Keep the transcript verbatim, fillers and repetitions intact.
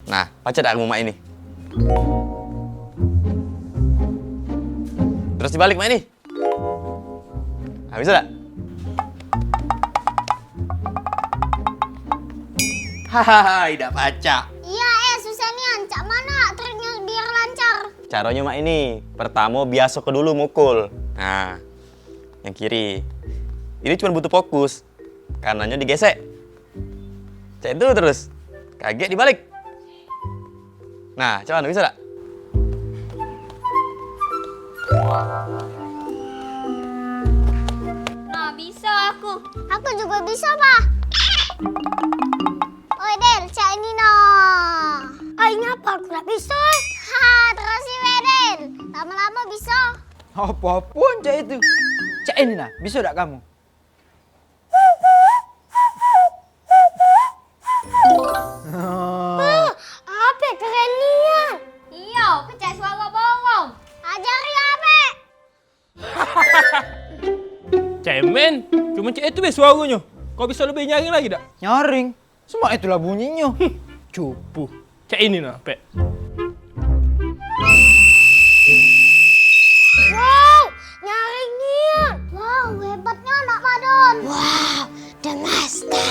Nah, pacak dak kamu mak ini? Terus dibalik mak ini. Nah, bisa dak? Hahaha, idak pacak. Iya, eh, susah nian. Cak mana triknya biar lancar? Caronyo mak ini. Pertamo, biaso ke dulu mukul. Nah, yang kiri. Ini cuma butuh fokus. Kanannyo digesek. Cak itu terus. Kagek dibalik. Nah, cak mano, bisa dak? Nah, bisa aku. Aku juga bisa, Pak. Oi, Del, cak ini no. Ai, ngapa aku dak bisa, eh? Ha, terus sih, Del. Lama-lama bisa. Apa-apaan cak itu? Cak ini nah, bisa dak kamu? Wah, Apek keren nian. Iyo, kecek suaro burung. Ajari Apek. Cemen, cuma cak itu be suaronyo. Kau bisa lebih nyaring lagi dak? Nyaring? Semak itulah bunyinyo. Cupu. Cak ini nah, Pek. Wow, nyaring nian. Wow, hebatnya anak Madon. Wow, the master.